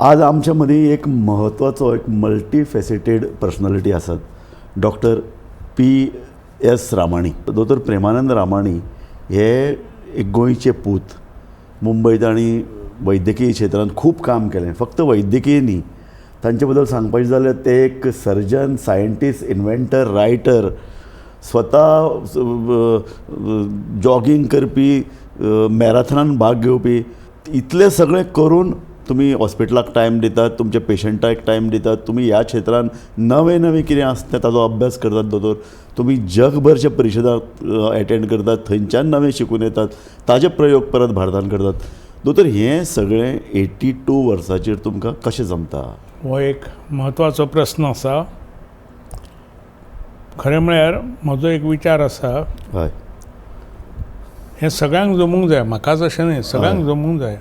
आज आमच्या मदीं एक म्हत्वाचो, एक मल्टीफेसिटेड पर्सनॅलिटी आसात, डॉक्टर पी.एस. रामाणी. दोतोर प्रेमानंद रामाणी हे एक गोंयचे पूत. मुंबय तांणी वैद्यकीय क्षेत्रांत खूब काम केलें. फक्त वैद्यकीय न्ही, तांचे बद्दल सांगपाचें जाल्यार ते एक सर्जन, सायंटिस्ट, इन्व्हेंटर, रायटर, स्वता जॉगींग करपी, मॅराथॉनान भाग घेवपी. इतलें सगळें करून तुमी हॉस्पिटलाक टायम दितात, तुमच्या पेशंटाक टायम दितात. तुमी ह्या क्षेत्रान नवें नवें कितें आसता ताजो अभ्यास करतात. दोतोर, तुमी जगभरच्या परिशदाक एटेंड करतात, थंयच्यान नवें शिकून येतात, ताजे प्रयोग परत भारतान करतात. दोतोर, हें सगळें 82 वर्साचेर तुमकां कशें जमता? हो एक म्हत्वाचो प्रस्न आसा. खरें म्हळ्यार म्हजो एक विचार आसा, हें सगळ्यांक जमूंक जाय, म्हाकाच अशें न्हय, सगळ्यांक जमूंक जाय.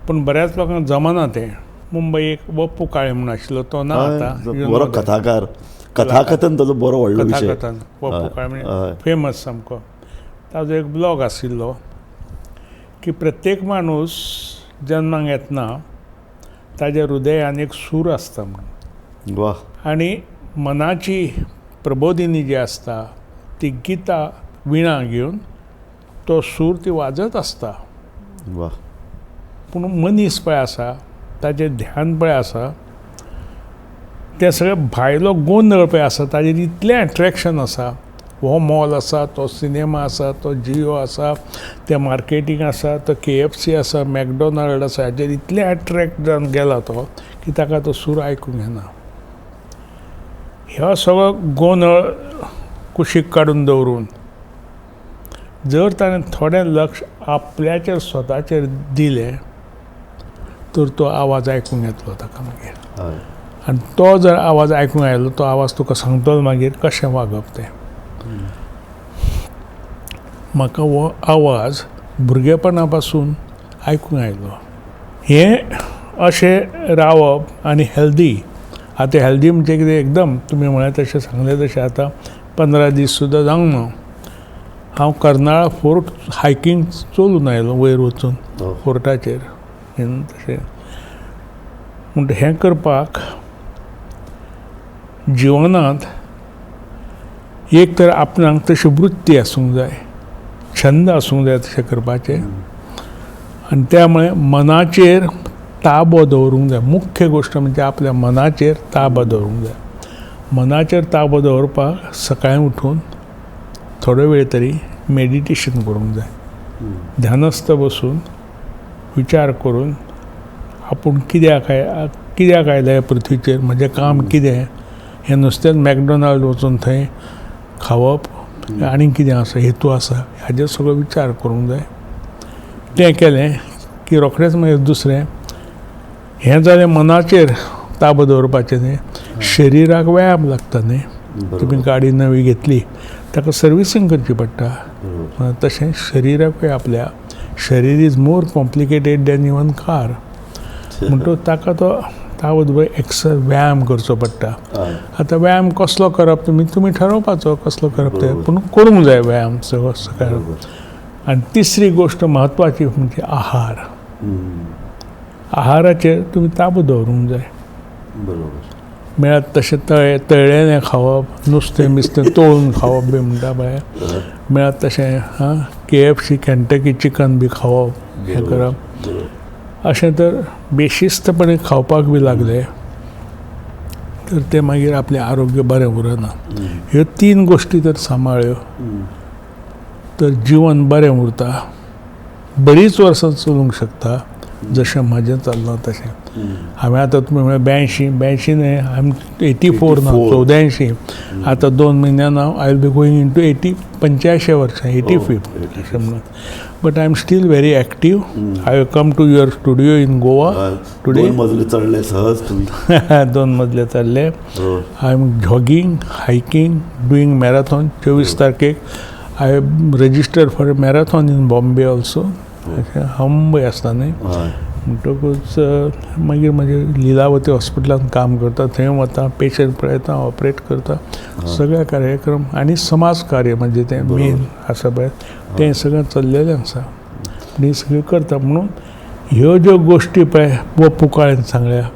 पूण बऱ्याच लोकांक जमना तें. मुंबय एक वप्पू काळे म्हणून आशिल्लो, तो ना आतां. बरो कथाकार, कथाकथन ताजो बरो व्हडलो विशय. कथाकथन, वप्पू काळे म्हणजे फेमस सामको. ताजो एक ब्लॉग आशिल्लो की प्रत्येक माणूस जन्माक येतना ताज्या हृदयान एक सूर आसता म्हणून. आनी मनाची प्रबोधिनी जी आसता ती गिता विणा घेवन तो सूर ती वाजत आसता. पूण मनीस पळय आसा, ताजें ध्यान पळय आसा, तें सगळें भायलो गोंदळ पळय आसा ताजेर इतलें एट्रेक्शन आसा. हो मॉल आसा, तो सिनेमा आसा, तो जियो आसा, तें मार्केटींग आसा, तो केएफसी आसा, मॅकडॉनाल्ड आसा, हाजेर इतलें एट्रेक्ट जावन गेला तो की ताका तो सूर आयकूंक येना. ह्यो सगळो गोंदळ कुशीक काडून दवरून जर ताणें थोडें लक्ष आपल्याचेर, स्वताचेर दिलें तर तो आवाज आयकूंक येतलो ताका मागीर. आनी तो जर आवाज आयकूंक आयलो, तो आवाज तुका सांगतलो मागीर कशें वागप तें. म्हाका हो आवाज भुरगेपणा पासून आयकूंक आयलो. हें अशें रावप आनी हेल्दी, आतां हेल्दी म्हणजे कितें, एकदम तुमी म्हळें तशें, सांगलें तशें, आतां 15 दीस सुद्दां जावंक ना, हांव कर्नाळा फोर्ट हायकींग चलून आयलो, वयर वचून फोर्टाचेर तशें. म्हण हें करपाक जिवनांत एक तर आपणाक तशी वृत्ती आसूंक जाय, छंद आसूंक जाय तशें करपाचें. आनी त्यामुळे मनाचेर ताबो दवरूंक जाय. मुख्य गोश्ट म्हणजे आपल्या मनाचेर ताबो दवरूंक जाय. मनाचेर ताबो दवरपाक सकाळीं उठून थोडो वेळ तरी मेडिटेशन करूंक जाय. ध्यानस्थ बसून विचार करून आपूण कित्याक आयला ह्या पृथ्वीचेर, म्हजें काम कितें, हें नुस्तेंच मॅकडॉनाल्ड वचून थंय खावप आनी कितें आसा, हेतू आसा, हाजेर सगळो विचार करूंक जाय. तें केलें की रोखडेंच मागीर दुसरें हें जालें, मनाचेर ताबो दवरपाचें न्ही. शरिराक व्यायाम लागता न्ही. तुमी गाडी नवी घेतली, ताका सर्विसींग करची पडटा. तशें शरिराकूय आपल्या, शरीर is more complicated than even car, म्हणटकूच ताका तो ताबो दवर व्यायाम करचो पडटा. आतां व्यायाम कसलो करप, तुमी ठरोवपाचो कसलो करप तें, पूण करूंक जाय व्यायाम सगळो सकाळी. आनी तिसरी गोश्ट म्हत्वाची म्हणजे आहार. आहाराचेर तुमी ताबो दवरूंक जाय. मेळत तशें तळ्ळेलें खावप, नुस्तें बिस्तें तळून खावप बी म्हणटा पळय, मेळत तशें आं केएफसी, केंटकी चिकन बी खावप, हें करप, अशें तर बेशिस्तपणे खावपाक बी लागले तर तें मागीर आपलें आरोग्य बरें उरना. ह्यो तीन गोश्टी जर सांबाळ्यो तर जिवन बरें उरता, बरीच वर्सां चलूंक शकता, जशें म्हजें चल्लां तशें. हांवें आतां तुमी म्हळें 82, 82 न्हय, I am 84 ना. 84. 84. आतां 2 म्हयन्यान हांव I will be going into 85 वर्सां, 85th अशें म्हणून. But I am still very active. I will come to your studio in Goa today. दोन मजले चढले सहज तुम्ही. दोन मजले चडले. I am jogging, hiking, doing marathon. 24 तारखेक I register for a marathon in Bombay also. अशें हांव मुंबय आसता न्ही. म्हणटकूच मागीर म्हजें लिलावती हॉस्पिटलांत काम करता, थंय वता, पेशंट पळयता, ऑपरेट करता, सगळे कार्यक्रम आनी समाज कार्य म्हणजे तें मेन आसा पळय, तें सगळें चल्लेलें आसा आनी सगळें करता. म्हणून ह्यो ज्यो गोश्टी पळय व पुकाळेन सांगल्या,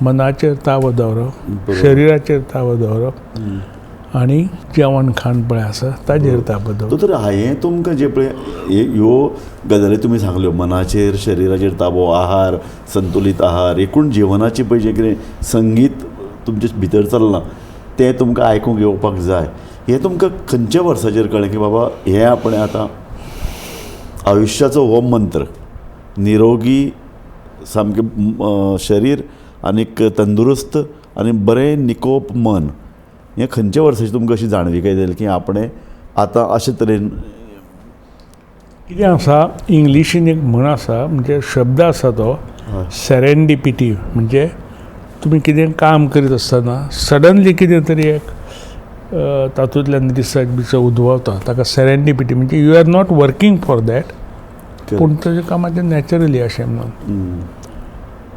मनाचेर ताबो दवरप, शरिराचेर ताबो दवरप आनी जेवण खाण पळय आसा ताजेर ताबो दवरप. दोतोर, हांवें तुमकां जे पळय ह्यो गजाली तुमी सांगल्यो, मनाचेर शरिराचेर ताबो, आहार, संतुलीत आहार, एकूण जिवनाची पळय जें कितें संगीत तुमचे भितर चल्लां तें तुमकां आयकूंक येवपाक जाय. हें तुमकां खंयच्या वर्साचेर कळ्ळें की बाबा हें आपणें आतां आयुश्याचो हो मंत्र, निरोगी सामकें शरीर आनीक तंदुरुस्त आनी बरें निकोप मन, हें खंयच्या वर्साची तुमकां अशी जाणविकाय जाली की आपणें आतां अशे तरेन? कितें आसा, इंग्लिशीन एक म्हण आसा, म्हणजे शब्द आसा तो सेरेंडिपिटी. म्हणजे तुमी कितें काम करीत आसतना सडनली कितें तरी एक तातूंतल्यान रिसर्च बिसर्च उद्भवता, ताका सेरेंडिपिटी. म्हणजे you are not working for that, पूण ताजें कामाचें नॅचरली अशें म्हणून.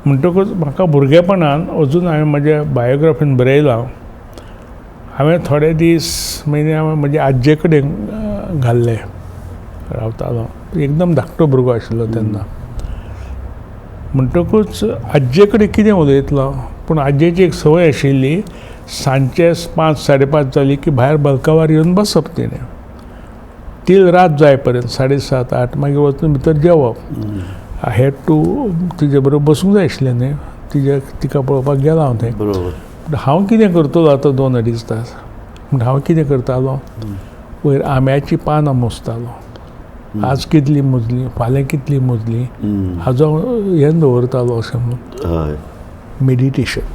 म्हणटकूच म्हाका भुरगेपणान, अजून हांवें म्हज्या बायोग्राफीन बरयलां, हांवें थोडे दीस म्हयने हांवें म्हज्या आज्जे कडेन घाल्ले, रावतालो. एकदम धाकटो भुरगो आशिल्लो तेन्ना. म्हणटकूच आज्जे कडेन कितें उलयतलो, पूण आज्जेची एक संवय आशिल्ली, सांजचे 5 साडे 5 जाली की भायर बल्कावार येवन बसप तिणें, तील रात जाय पर्यंत 7:30 8, मागीर वचून भितर जेवप. I had to तिजे बरोबर बसूंक जाय आशिल्लें न्ही, तिजे तिका पळोवपाक गेला हांव थंय. बरोबर. हांव कितें करतलो आतां 2-2.5 तास? म्हण हांव कितें करतालो, वयर आंब्याचीं पानां मोजतालो. आज कितली मोजली, फाल्यां कितली मोजली, हाजो हें दवरतालो अशें म्हणून. मेडिटेशन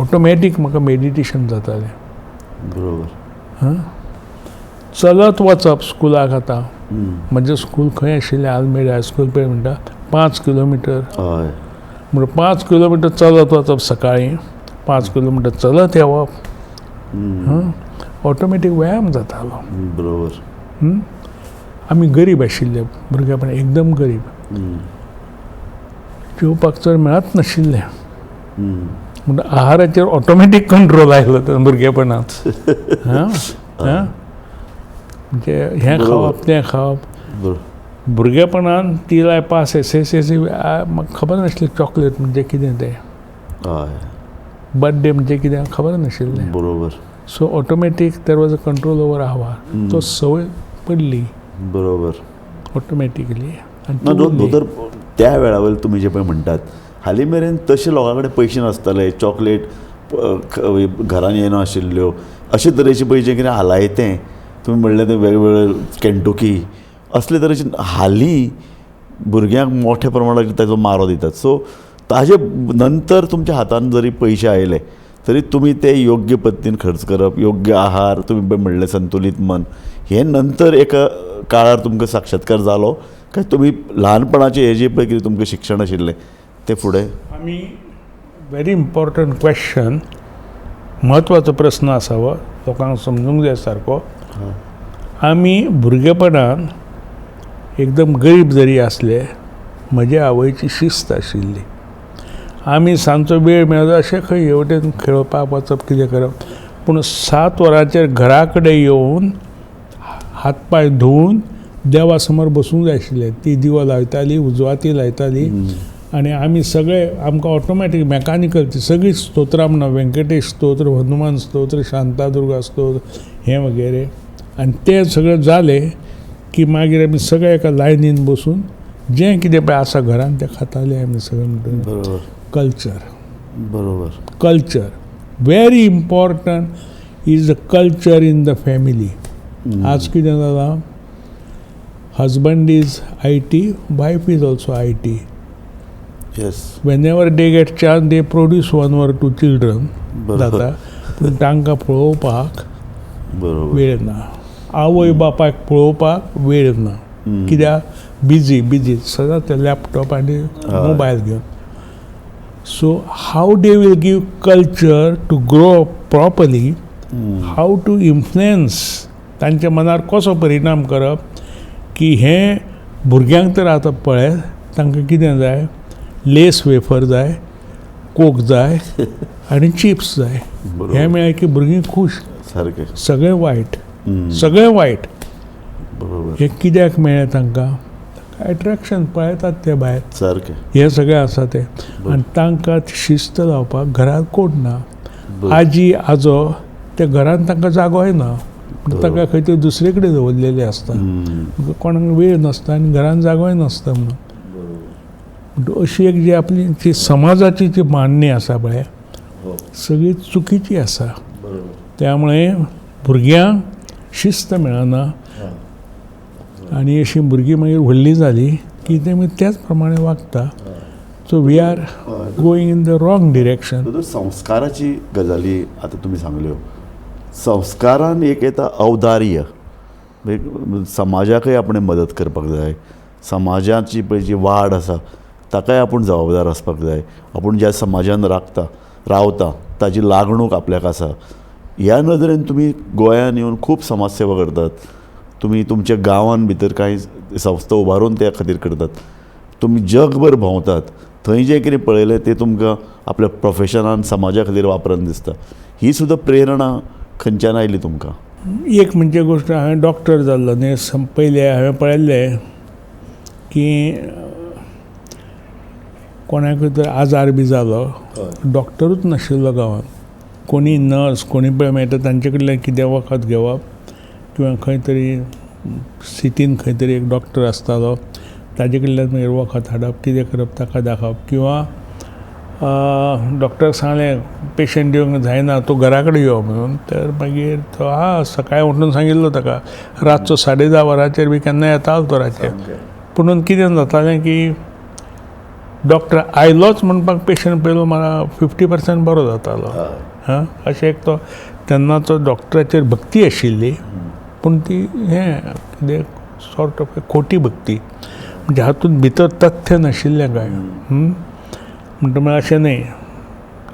ऑटोमॅटीक म्हाका मेडिटेशन जातालें. बरोबर. हां, चलत वचप स्कुलाक. आतां म्हजें स्कूल खंय आशिल्लें, आल्मेड हायस्कूल पळय म्हणटा, 5 किलोमिटर. म्हणून 5 किलोमिटर चलत वचप सकाळीं, 5 किलोमिटर चलत येवप. ऑटोमॅटीक व्यायाम जातालो. बरोबर. आमी गरीब आशिल्ले भुरगेपण, एकदम गरीब, जेवपाक चड मेळत नाशिल्लें, म्हण आहाराचेर ऑटोमॅटीक कंट्रोल आयलो तर भुरगेपणांत. हां हां, म्हणजे हें खावप तें खावप. भुरगेपणान till I pass SSLC म्हाका खबर नासली चॉकलेट म्हणजे कितें तें, बर्थडे म्हणजे कितें खबर नाशिल्लें. बरोबर. So automatic there was a control over आहार, तो संवय पडली. बरोबर. ऑटोमॅटिकली. ना दोतोर, त्या वेळा वयले तुमी जे पळय म्हणटात, हालीं मेरेन तशे लोकां कडेन पयशे नासताले, चॉकलेट घरान येनाशिल्ल्यो, अशे तरेचे पळय जें कितें आलायतें तुमी म्हणलें तें वेगवेगळे केंटुकी असले तरेचे हालीं भुरग्यांक मोठ्या प्रमाणात ताजो मारो दितात. सो ताजे नंतर तुमच्या हातान जरी पयशे आयले तरी तुमी ते योग्य पद्दतीन खर्च करप, योग्य आहार, तुमी म्हणलें संतुलीत मन, हे नंतर एका काळार तुमकां साक्षात्कार जालो काय तुमी ल्हानपणाचें हें जें पळय कितें तुमकां शिक्षण आशिल्लें तें फुडें? आमी व्हेरी इम्पॉर्टंट क्वेश्चन, म्हत्वाचो प्रस्न आसा हो, लोकांक समजूंक जाय सारको. आमी भुरगेपणान एकदम गरीब जरी आसले, म्हजे आवयची शिस्त आशिल्ली. आमी सांजचो वेळ मेळ्ळो अशें खंय हे वटेन खेळपाक वचप, कितें करप, पूण 7 वरांचेर घरा कडेन येवन हात पांय धुवन देवा समोर बसूंक जाय आशिल्लें. ती दिवो लायताली, उजवाती लायताली आनी आमी सगळे, आमकां ऑटोमॅटीक मॅकानिकल ती सगळीं स्तोत्रां म्हणा, व्यंकटेश स्तोत्र, हनुमान स्तोत्र, शांतादुर्गा स्तोत्र, हें वगैरे. आनी तें सगळें जालें की मागीर आमी सगळे एका लायनीन बसून जें कितें पळय आसा घरान तें खाताले आमी सगळे. बरोबर. कल्चर. बरोबर. Culture very important is the culture in the family. आज कितें जालां, husband is IT, wife is also IT. Yes. Whenever they get chance they produce 1 or 2 children जाता, पूण तांकां पळोवपाक वेळ ना, आवय बापायक पळोवपाक वेळ ना, कित्याक बिजी बिजी सदांच ते लॅपटॉप आनी मोबायल घेवन. So how they will give culture to grow properly, how to influence, तांच्या मनार कसो परिणाम करप की हें भुरग्यांक तर आतां पळय तांकां कितें जाय, लेस वेफर जाय, कोक जाय आनी चिप्स जाय. हें मेळ्ळें की भुरगीं खूश. सारकें. सगळें सगळें वायट, सगळें वायट. बरोबर. हें कित्याक मेळ्ळें तांकां? एट्रेक्शन पळयतात ते भायर सारकें हें सगळें आसा तें. आनी तांकां शिस्त लावपाक घरांत कोण ना, आजी आजो त्या घरांत तांकां जागोय ना, तांकां खंय तरी दुसरे कडेन दवरलेले आसता, कोणाक वेळ नासता आनी घरांत जागोय नासता म्हणून. अशी एक जी आपली जी समाजाची जी मांडणी आसा पळय सगळी चुकीची आसा. त्यामुळे भुरग्यांक शिस्त मेळना आनी अशी भुरगीं मागीर व्हडलीं जालीं की ते मागीर त्याच प्रमाणे वागता. So we are going in the wrong direction. संस्काराची गजाली आतां तुमी सांगल्यो, संस्कारान एक येता औदार्य, समाजाकय आपणें मदत करपाक जाय, समाजाची पळय जी वाड आसा ताकाय आपूण जबाबदार आसपाक जाय, आपूण ज्या समाजान राखता रावता ताजी लागणूक आपल्याक आसा. ह्या नदरेन तुमी गोंयान येवन खूब समाजसेवा करतात, तुमी तुमच्या गांवान भितर कांय संस्था उबारून त्या खातीर करतात, तुमी जगभर भोंवतात, थंय जें कितें पळयलें तें तुमकां आपल्या प्रोफेशनान समाजा खातीर वापरन दिसता. ही सुद्दां प्रेरणा खंयच्यान आयली तुमकां? एक म्हणजे गोश्ट, हांवें डॉक्टर जाल्लो न्ही, पयलें हांवें पळयल्लें की कोणाकूय तर आजार बी जालो, डॉक्टरूच नाशिल्लो गांवांत, कोणी नर्स कोणी पळय मेळटा तांचे कडल्यान कितें वखद घेवप किंवा खंय तरी सिटीन खंय तरी एक डॉक्टर आसतालो ताजे कडल्यान मागीर वखद हाडप, कितें करप ताका दाखोवप. किंवा डॉक्टराक सांगलें पेशंट येवंक जायना तूं घरा कडेन यो म्हणून, तर मागीर तो हा सकाळीं उठून सांगिल्लो ताका, रातचो 10:30 वरांचेर बी केन्ना येतालो तो रातचें. पुणून कितें जातालें की डॉक्टर आयलोच म्हणपाक पेशंट पयलो म्हाका 50% बरो जातालो. हां, अशें एक तो तेन्नाचो डॉक्टराचेर भक्ती आशिल्ली, पूण ती हें कितें सॉर्ट ऑफ खोटी भक्ती, म्हणजे हातूंत भितर तथ्य नाशिल्लें कांय. म्हणटा अशें न्ही,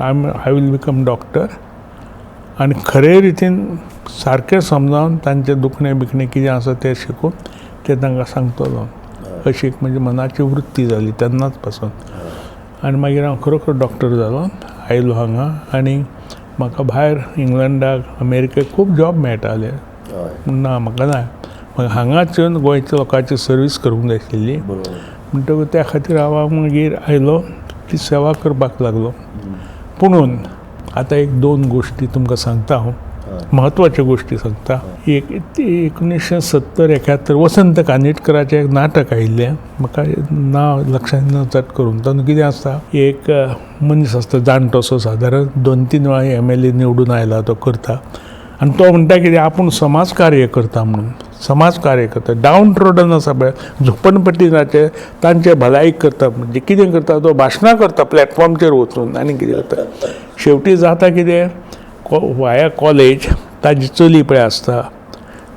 I will become doctor आनी खरे रितीन सारकें समजावन तांचें दुखणें बिखणें कितें आसा तें शिकून तें तांकां सांगतलो, अशी एक म्हजी मनाची वृत्ती जाली तेन्नाच पासून. आनी मागीर हांव खरोखर डॉक्टर जालो, आयलो हांगा आनी म्हाका भायर इंग्लंडाक अमेरिकेक खूब जॉब मेळटाले, ना म्हाका ना, म्हाका हांगाच येवन गोंयच्या लोकांची सर्वीस करूंक जाय आशिल्ली. म्हणटकूच त्या खातीर हांव मागीर आयलो, ती सेवा करपाक लागलो. पुणून आतां एक दोन गोश्टी तुमकां सांगता हांव, म्हत्वाच्यो गोश्टी सांगता. एक 1970-71 वसंत कानिटकराचें एक नाटक आयिल्लें, म्हाका नांव लक्षांत ना चट करून. तातूंत कितें आसता, एक मनीस आसता जाणटोसो, सादारण 2-3 वेळा MLA निवडून आयला तो करता, आनी तो म्हणटा कितें आपूण समाजकार्य करता म्हणून, समाजकार्य करता, डावन ट्रोडन आसा पळय झोपडपट्टीचे तांचे भलायकी करता, म्हणजे कितें करता तो भाशणां करता प्लॅटफॉर्मचेर वचून आनी कितें करता. शेवटी जाता कितें, वाया कॉलेज ताजी चली पळय आसता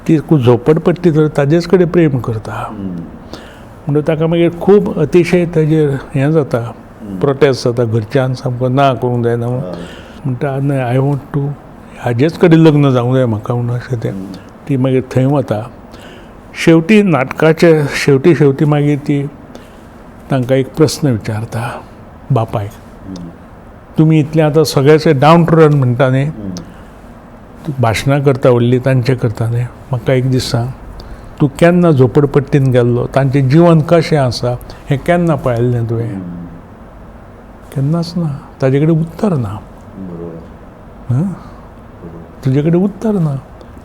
ती झोपडपट्टी तर ताजेच कडेन प्रेम करता, म्हणून ताका मागीर खूब अतिशय ताजेर हें जाता, प्रोटेस्ट जाता घरच्यान, सामको ना करूंक जायना म्हणटा, न्हय I want to हाजेच कडेन लग्न जावंक जाय म्हाका म्हणून अशें तें, ती मागीर थंय वता. शेवटी नाटकाचे शेवटी शेवटी मागीर ती तांकां एक प्रस्न विचारता बापायक, तुमी इतलें आतां सगळ्याचे डावन ट्रोडन म्हणटा न्ही, भाशणां करता व्हडलीं तांचें करता न्ही, म्हाका एक दीस सांग तूं केन्ना झोपडपट्टीन गेल्लो, तांचें जिवन कशें आसा हें केन्ना पळयल्लें तुवें? केन्नाच ना, ताजे कडेन उत्तर ना, तुजे कडेन उत्तर ना.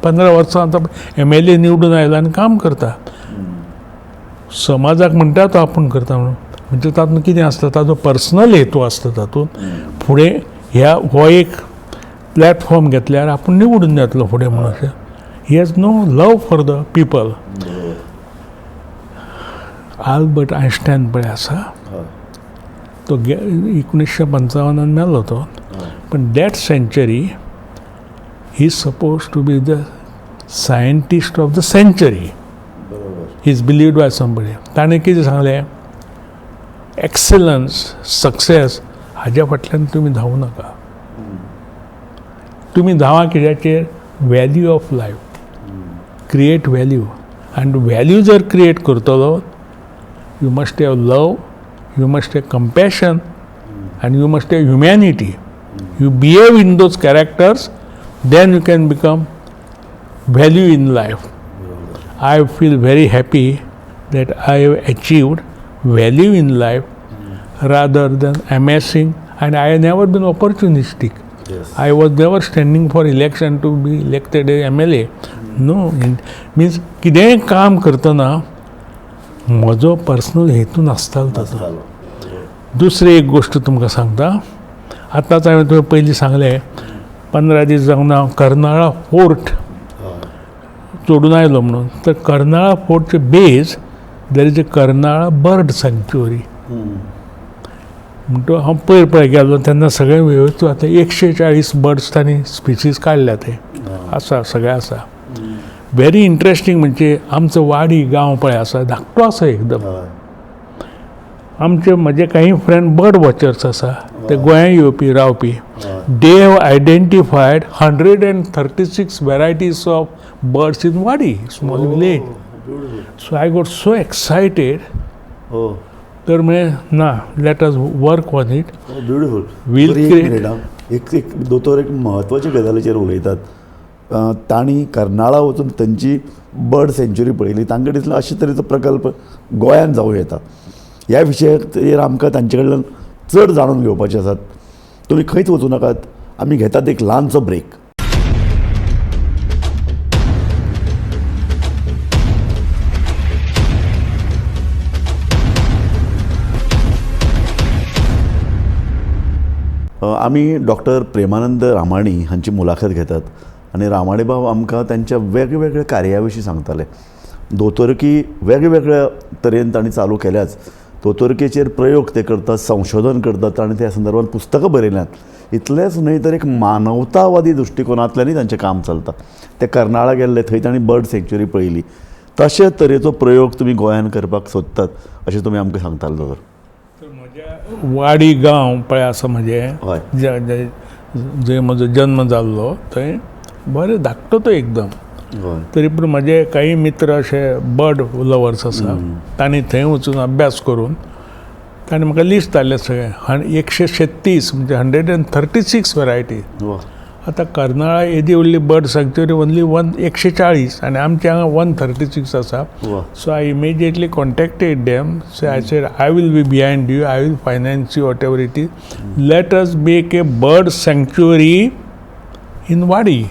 15 वर्सां आतां MLA निवडून आयला आनी काम करता, समाजाक म्हणटा तो आपूण करता म्हणून, म्हणजे तातूंत कितें आसता ताजो पर्सनल हेतू आसता तातूंत. फुडें ह्या हो एक प्लॅटफॉर्म घेतल्यार आपूण निवडून येतलो फुडें म्हणून अशें. He has no love for the people. Albert Einstein पळय आसा तो 1955 मेलो तो, पण that century he is suppose to be the scientist of the century, he is believed by somebody. ताणें कितें सांगलें, एक्सलन्स सक्सेस हाज्या फाटल्यान तुमी धांवू नाका, तुमी धांवा कित्याचेर, value of life, create value. आनी व्हॅल्यू जर क्रिएट करतलो, you must have love, you must have compassion and you must have humanity. You behave in those characters, then you can become value in life. I feel very happy that I have achieved value in life rather than amassing, and I have never been opportunistic. Yes. I was never standing for election to be elected as MLA. No, means कितेंय काम करतना म्हजो personal हेतू नासतालो ताचो. दुसरी एक गोश्ट तुमकां सांगता, आतांच हांवें तुवें पयलीं सांगलें, 15 दीस जावन हांव कर्नाळा फोर्ट चोडून आयलो म्हणून. तर Karnala फोर्टचे base there is a Karnala bird sanctuary. म्हणटो हांव पयर पळय गेल्लो तेन्ना सगळें वेवस्थीत आतां 140 बर्ड्स तांणी स्पिशीज काडल्या, ते आसा सगळें आसा. व्हेरी इंट्रस्टींग म्हणजे आमचो वाडी गांव पळय आसा, धाकटो आसा एकदम. आमचे म्हजे काही फ्रेंड बर्ड वॉचर्स आसा, ते गोंयांत येवपी रावपी. They have identified 136 varieties of birds in Wadi, small village. So I got so excited. तर म्हळें ना, let us work on it. Beautiful. We'll create. एक एक दोतोर एक म्हत्वाचे गजालीचेर उलयतात. तांणी कर्नाळा वचून थंयची बर्ड सँच्युरी पळयली, तांकां दिसलें अशे तरेचो प्रकल्प गोंयांत जावं येता. ह्या विशयाचेर आमकां तांचे कडल्यान चड जाणून घेवपाचें आसात. तुमी खंयच वचूं नाकात, आमी घेतात एक ल्हानसो ब्रेक. आमी डॉक्टर प्रेमानंद रामाणी हांची मुलाखत घेतात आनी रामाणी बाब आमकां तांच्या वेगवेगळ्या कार्या विशीं सांगताले. दोतोरकी वेगवेगळ्या तरेन तांणी चालू केल्याच, दोतोरकेचेर प्रयोग ते करतात, संशोधन करतात आनी त्या संदर्भात पुस्तकां बरयल्यांत. इतलेंच न्हय तर एक मानवतावादी दृश्टिकोनांतल्यानूय तांचें काम चलता. ते कर्नाळा गेल्ले, थंय तांणी बर्ड सँच्युरी पळयली. तशे तरेचो प्रयोग तुमी गोंयांत करपाक सोदतात अशें तुमी आमकां सांगताले दोतोर. तर म्हज्या वाडी गांव पळय आसा म्हजें, जंय म्हजो जन्म जाल्लो थंय बरें धाकटो तो एकदम. तरी पूण म्हजे काही मित्र अशे बर्ड लवर्स आसा, तांणी थंय वचून अभ्यास करून तांणी म्हाका लिस्ट धाडलें सगळें. 136 म्हणजे 136 व्हरायटी. आतां कर्नाळा येदी व्हडली बर्ड सँच्युरी ओन्ली 140 आनी आमच्या हांगा 136 आसा. So I immediately contacted them. So I said I will be behind you, I will finance you whatever it is. Let us make a bird sanctuary in Wadi.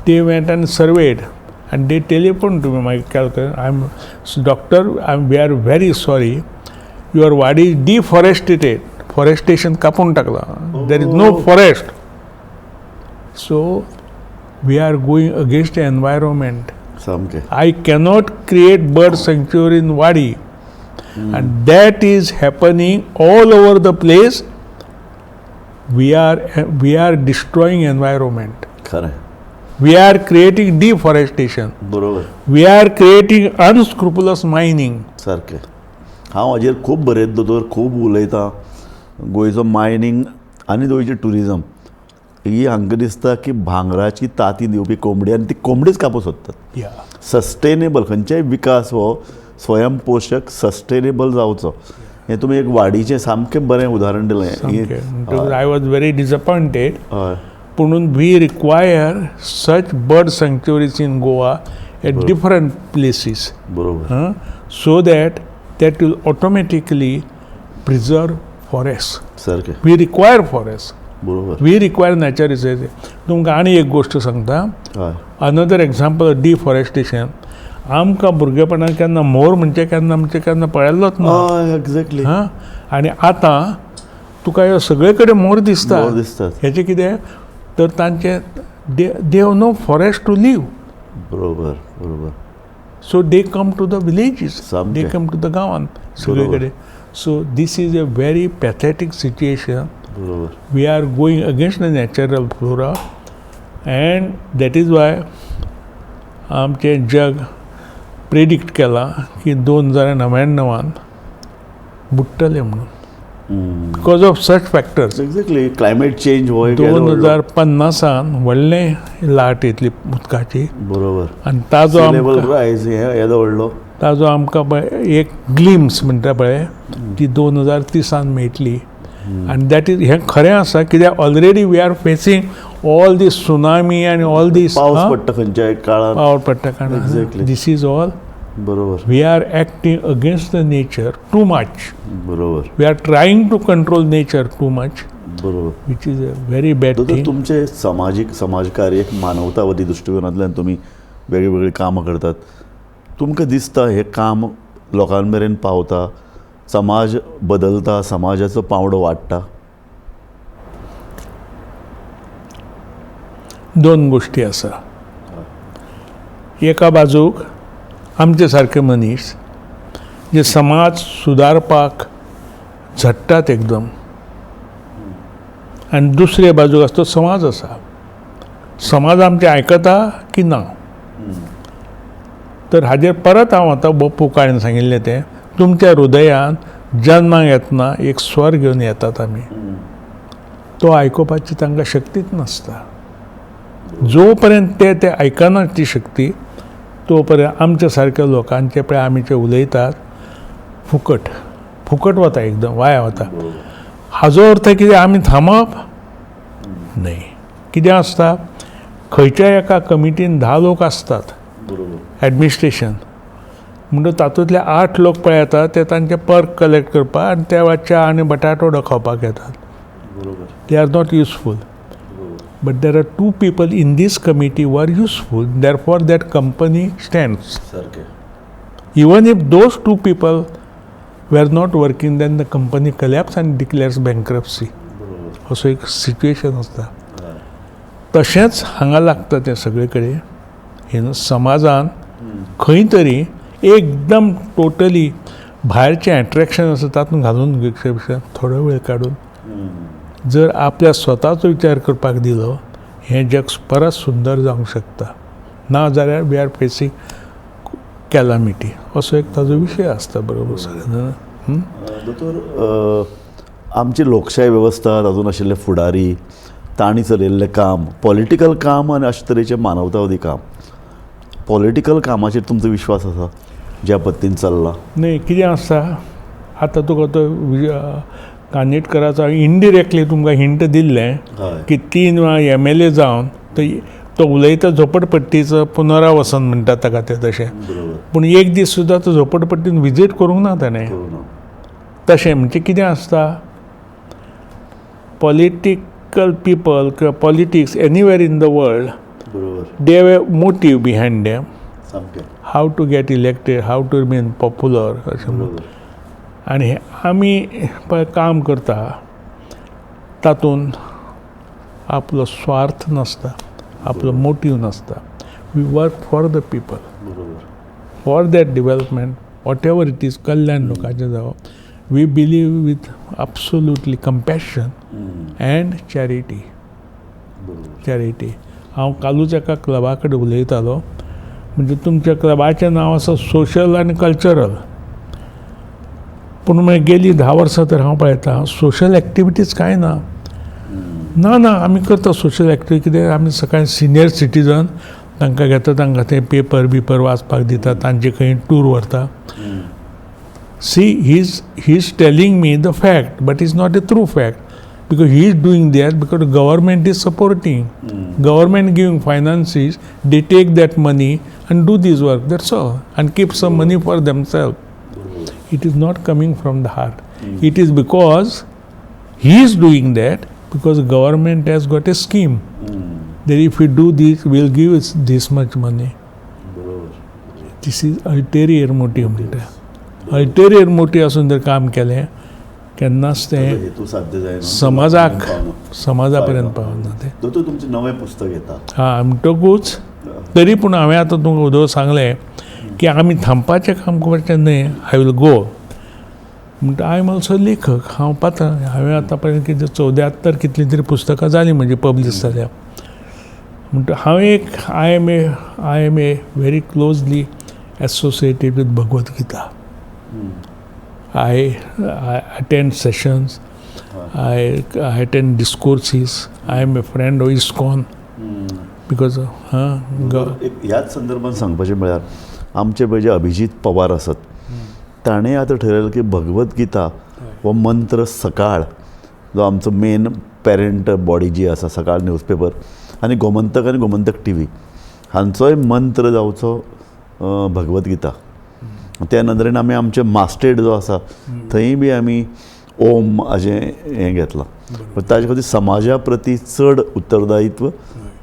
They went and surveyed and they telephoned to me, my calculation, I am doctor, we are very sorry, your Wadi is deforested, forestation कापून टाकला, there is no forest. So we are going against the environment. सामकें. I cannot create bird sanctuary in Wadi. And that is happening all over the place. We are destroying environment. खरें. We are creating deforestation. बरोबर. We are creating unscrupulous mining. सारकें. हांव हाजेर खूब बरयत दोतोर, खूब उलयतां. गोंयचो मायनींग आनी गोंयचें ट्युरिजम ही हांकां दिसता की भांगराची तांती दिवपी कोंबडी आनी ती कोंबडीच कापूंक सोदतात. सस्टेनेबल खंयचेय विकास हो स्वयंपोशक सस्टेनेबल जावचो. हें तुमी एक वाडीचें सामकें बरें उदाहरण दिलें. I was very disappointed. पुणून we require such bird sanctuaries in Goa at different places. बरोबर. So that that will automatically preserve forest. सारकें. We require forest. बरोबर. We require nature reserve. तुमकां आनी एक गोश्ट सांगता, अनदर एक्झाम्पल डिफॉरेस्टेशन. आमकां भुरगेपणान केन्ना मोर म्हणजे केन्ना म्हणजे केन्ना पळयल्लोच ना. एक्झॅक्टली. हां, आनी आतां तुका ह्यो सगळे कडेन मोर दिसता. दिसतात. हेचें कितें तर तांचे they have no forest to live. बरोबर बरोबर. So they come to the villages, they come to the गांवांत सगळे कडेन. So this is a very pathetic situation. बरोबर. We are going against the natural flora and that is why आमचें जग predict केलां की 2099 बुडटलें म्हणून, because of such factors. Exactly. Climate change हो 2050 व्हडलें लाट येतली उदकाची. बरोबर. आनी ताजो येदो व्हडलो ताजो आमकां पळय एक ग्लिम्स म्हणटा पळय ती 2030 मेळटली. आनी that is हें खरें आसा कित्याक already we are facing all this tsunami आनी ऑल दीस. पावस पडटा खंयच्याय काळार, पावस पडटा कारणान. This is all बरोबर. We are acting against the nature too much. बरोबर. We are trying to control nature too much. बरोबर. Which is a very bad दोतोर thing. तुमचे समाजीक समाजकार्य एक मानवतावादी दृश्टिकोनांतल्यान तुमी वेगळीं वेगळीं कामां करतात. तुमकां दिसता हें काम लोकां मेरेन पावता, समाज बदलता, समाजाचो पांवडो वाडटा? दोन गोश्टी आसा. एका बाजूक आमचे सारके मनीस जे समाज सुदारपाक झडटात एकदम, आनी दुसरे बाजूक आसा तो समाज आसा. समाज आमचें आयकता की ना? तर हाजेर परत हांव आतां बप्पू काळेन सांगिल्लें तें, तुमच्या हृदयान जन्माक येतना एक स्वर घेवन येतात आमी, तो आयकुपाची तांकां शक्तीच नासता. जो पर्यंत ते ते आयकना ती शक्ती, तो पर्यंत आमच्या सारक्या लोकांचे पळय आमी जे उलयतात फुकट फुकट वता, एकदम वाया वता. हाजो अर्थ कितें आमी थांबप न्हय. कितें आसता, खंयच्याय एका कमिटीन 10 लोक आसतात एडमिनिस्ट्रेशन, म्हणटकच तातूंतले 8 लोक पळय येतात ते तांचे पर्क कलेक्ट करपाक आनी त्या वेळार च्या आनी बटाटवडो खावपाक येतात. They are not useful. But there are 2 people in this committee who are useful, therefore that company stands. Even if those 2 people were not working, then the company collapses and declares bankruptcy. असो एक situation आसता. तशेंच हांगा लागता तें सगळे कडेन. हे समाजान खंय तरी एकदम टोटली भायरचें एट्रेक्शन आसा तातूंत घालून घेवचे पेक्षा थोडो वेळ काडून जर आपल्या स्वताचो विचार करपाक दिलो, हें जग परत सुंदर जावंक शकता. ना जाल्यार we are facing calamity, असो एक ताजो विशय आसता. बरोबर सर? दोतोर, आमची लोकशाय वेवस्था, तातूंत आशिल्ले फुडारी, तांणी चलयल्लें काम, पॉलिटिकल काम आनी अशे तरेचें मानवतावादी काम, पॉलिटिकल कामाचेर तुमचो विश्वास आसा ज्या पद्दतीन चल्ला? न्हय, कितें आसता आतां तुका तो कानेटकराचो इनडिरेक्टली तुमकां हिंट दिल्लें की 3 वेळा MLA जावन तो उलयता झोपडपट्टीचो पुनरावसन म्हणटात ताका ते तशें, पूण एक दीस सुद्दां तो झोपडपट्टीन विजीट करूंक ना ताणें. तशें म्हणजे कितें आसता, पॉलिटिकल पिपल किंवा politics anywhere in the world, they have a motive behind them, how to get elected, how to remain popular, अशें म्हणून. आनी आमी पळय काम करता तातूंत आपलो स्वार्थ नासता, आपलो मोटीव नासता. We work for the people, for that development, whatever it is, कल्याण लोकांचें जावप. We believe with absolutely compassion and charity. Charity. हांव कालूच एका क्लबा कडेन उलयतालो, म्हणजे तुमच्या क्लबाचें नांव आसा सोशल आनी कल्चरल, पूण मागीर गेली 10 वर्सां तर हांव पळयतां सोशल एक्टिविटीज कांय ना. ना ना, आमी करता सोशल एक्टिविटी. कितें आमी सकाळीं सिनियर सिटीजन तांकां घेता, तांकां ते पेपर बिपर वाचपाक दिता, तांचे खंय टूर व्हरता. See, he is telling me the fact, but is not a true fact, because he is doing that because government is supporting, government giving finances, they take that money and do this work, that's all, and keep some money for themselves. It is not coming from the heart. It is because he is doing that because government has got a scheme that if we do this, we will give us this much money. This is ulterior motive म्हणटा. Ulterior motive आसून जर काम केलें केन्नाच तें समाजाक समाजा पर्यंत पावना तें. दोतोर, तुमचें नवें पुस्तक येता. हां, म्हणटकूच तरी पूण हांवें आतां तुमकां उदक सांगलें की आमी थांबपाचें काम करचें न्हय. I will go. म्हणटा I am also लेखक. हांव पात्र, हांवें आतां पर्यंत कितें 74 कितलीं तरी पुस्तकां जालीं म्हजी पब्लीश जाल्या. म्हणटा हांव एक I am a very closely associated with Bhagavad Gita. I attend sessions, I attend discourses, I am a friend of ISKCON because ह्याच संदर्भात सांगपाचें म्हळ्यार आमचे पळय जे अभिजीत पवार आसात ताणें आतां ठरयलें की भगवत गीता हो मंत्र सकाळ जो आमचो मेन पेरंट बॉडी जी आसा सकाळ न्यूजपेपर आनी गोमंतक आनी गोमंतक टी व्ही हांचोय मंत्र जावचो भगवत गीता. त्या नदरेन आमी आमचे मास्टेड जो आसा थंय बी आमी ओम अशें हें घेतलां. पण ताजे खातीर समाजा प्रती चड उत्तरदायित्व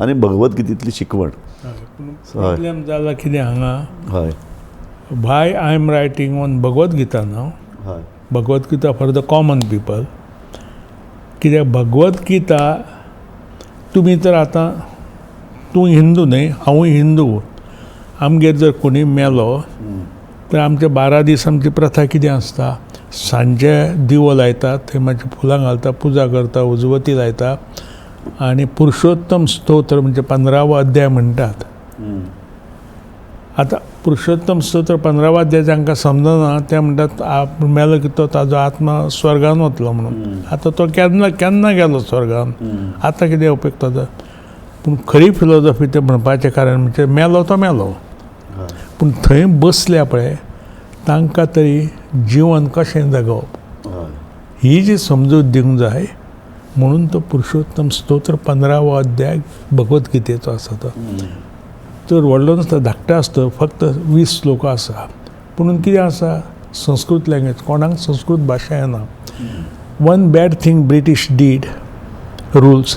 आनी भगवद्गीतेंतली शिकवण. प्रॉब्लेम जाला कितें हांगा, हय, why I am writing on Bhagavad Gita now, हय, Bhagavad Gita for the common people. कित्याक भगवद् गीता तुमी तर आतां, तूं हिंदू न्हय, हांवूय हिंदू, आमगेर जर कोणी मेलो तर आमचे 12 दीस आमची प्रथा कितें आसता, सांजे दिवो लायतात, थंय मातशी फुलां घालता, पुजा करता, उजवती लायता आनी पुरुषोत्तम स्तोत्र म्हणजे 15वो अध्याय म्हणटात. आतां पुरुषोत्तम स्तोत्र 15वो अध्याय जांकां समजना ते म्हणटात मेलो की तो ताजो आत्मा स्वर्गान वतलो म्हणून. आतां तो केन्ना केन्ना गेलो स्वर्गान, आतां कितें उपेग ताजो. पूण खरी फिलोजॉफी तें म्हणपाचें कारण म्हणजे मेलो तो मेलो, पूण थंय बसल्या पळय तांकां तरी जिवन कशें जगप ही जी समजूत दिवंक जाय म्हणून तो पुरुषोत्तम स्तोत्र 15वो अध्याय भगवद्गीतेचो आसा. तो चड व्हडलो नासता, धाकटो आसता, फक्त 20 श्लोक आसा. पूण कितें आसा, संस्कृत लँग्वेज, कोणाक संस्कृत भाशा येना. One bad thing British did rules,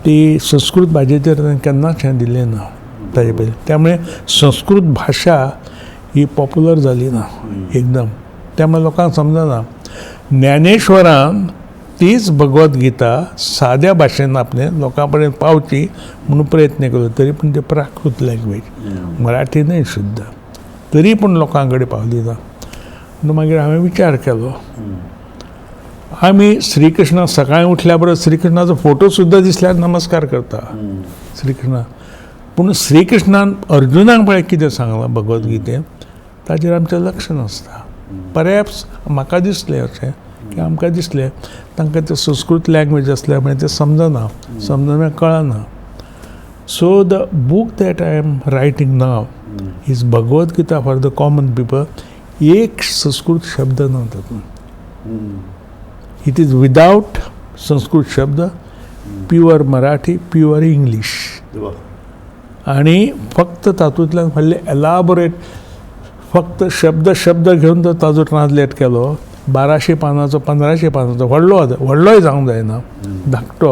ती संस्कृत भाशेचेर तांणी केन्नाच हें दिलें ना ताजे पयलीं, त्यामुळे संस्कृत भाशा ही पॉप्युलर जाली ना एकदम, त्यामुळे लोकांक समजना. ज्ञानेश्वरान तीच भगवद्गीता साद्या भाशेन आपणे लोकां पर्यंत पावची म्हणून प्रयत्न केलो, तरी पूण ते प्राकृत लँग्वेज, मराठी न्हय शुद्ध, तरी पूण लोकां कडेन पावली ना. म्हणून मागीर हांवें विचार केलो, आमी श्रीकृष्णा सकाळीं उठल्या बरोबर श्रीकृष्णाचो फोटो सुद्दां दिसल्यार नमस्कार करता श्रीकृष्णा, पूण श्रीकृष्णान अर्जुनाक पळय कितें सांगलां भगवद्गीतेन ताजेर आमचें लक्ष नासता. परहॅप्स म्हाका दिसलें अशें की आमकां दिसलें तांकां ते संस्कृत लँग्वेज आसल्या मुळे तें समजना, समजना कळना. So the book that I am writing now is Bhagavad Gita for the common people. एक संस्कृत शब्द ना तातूंत, it is without Sanskrit शब्द, प्युअर मराठी, प्युअर इंग्लीश, आनी फक्त तातूंतल्यान व्हडले एलाबोरेट फक्त शब्द शब्द घेवन तो ताजो ट्रान्सलेट केलो. 1200 पानाचो 1500 पानाचो व्हडलो व्हडलोय जावंक जायना, धाकटो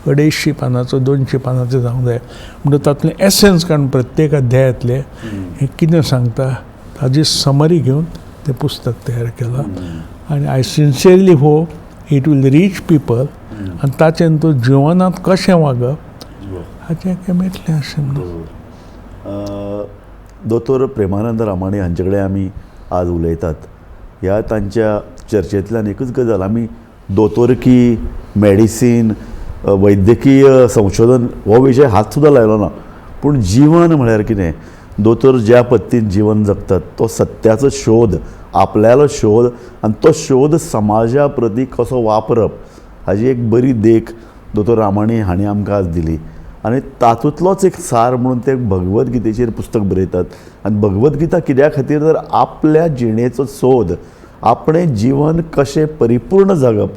250 पानाचो 200 पानाचो जावंक जाय. म्हणटच तातूंतलें एसन्स काडून प्रत्येक अध्यायांतलें हें कितें सांगता ताजी समरी घेवन तें पुस्तक तयार केलां. आनी I sincerely hope it will reach people आनी ताचें तूं जिवनांत कशें वागप हाचें हें मेळटलें अशें म्हणून. दोतोर प्रेमानंद रामाणी हांचे कडेन आमी आज उलयतात. ह्या तांच्या चर्चेंतल्यान एकूच गजाल, आमी दोतोरकी, मेडिसीन, वैद्यकीय संशोधन हो विशय हात सुद्दां लायलो ना, पूण जीवन म्हळ्यार कितें, दोतोर ज्या पद्दतीन जीवन जगतात तो सत्याचो शोध, आपल्यालो शोध, आनी तो शोध समाजा प्रती कसो वापरप हाजी एक बरी देख दोतोर रामाणी हांणी आमकां आज दिली. आनी तातूंतलोच एक सार म्हणून ते भगवद्गीतेचेर पुस्तक बरयतात. आनी भगवद्गीता कित्या खातीर तर आपल्या जिणेचो सोद, आपणें जीवन कशें परिपूर्ण जगप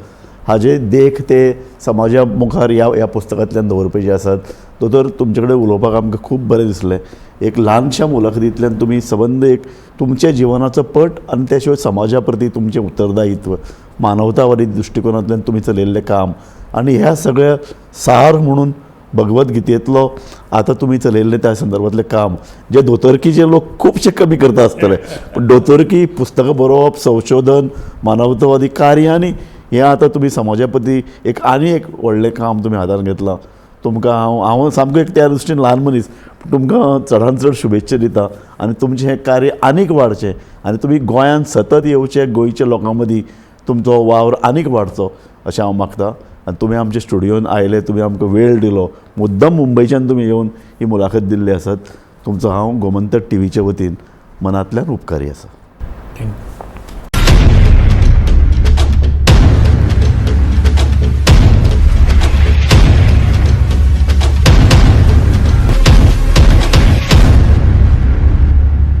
हाजे देख ते समाजा मुखार ह्या ह्या पुस्तकांतल्यान दवरपाचे आसात. दोतोर, तुमचे कडेन उलोवपाक आमकां खूब बरें दिसलें. एक ल्हानशा मुलाखतींतल्यान तुमी सबंद एक तुमच्या जिवनाचो पट आनी त्या शिवाय समाजा प्रती तुमचें उत्तरदायित्व, मानवतावादी दृश्टिकोनांतल्यान तुमी चलयल्लें काम आनी ह्या सगळ्या सार म्हणून भगवद्गीतेंतलो आतां तुमी चलयल्लें त्या संदर्भांतलें काम, जे दोतोरकीचे लोक खुबशे कमी करता आसतले, पूण दोतोरकी पुस्तकां बरोवप, संशोधन, मानवतावादी कार्य आनी हें आतां तुमी समाजा प्रती एक आनी एक व्हडलें काम तुमी हातान घेतलां. तुमकां हांव सामको एक त्या दृश्टीन ल्हान मनीस, पूण तुमकां चडान चड शुभेच्छा दिता आनी तुमचें हें कार्य आनीक वाडचें आनी तुमी गोंयांत सतत येवचें, गोंयच्या लोकां मदीं तुमचो वावर आनीक वाडचो अशें हांव मागता. आनी तुमी आमच्या स्टुडियोन आयले, तुमी आमकां वेळ दिलो, मुद्दम मुंबयच्यान तुमी येवन ही मुलाखत दिल्ली आसत, तुमचो हांव गोमंतक टीव्हीच्या वतीन मनांतल्यान उपकारी आसा. Thank you.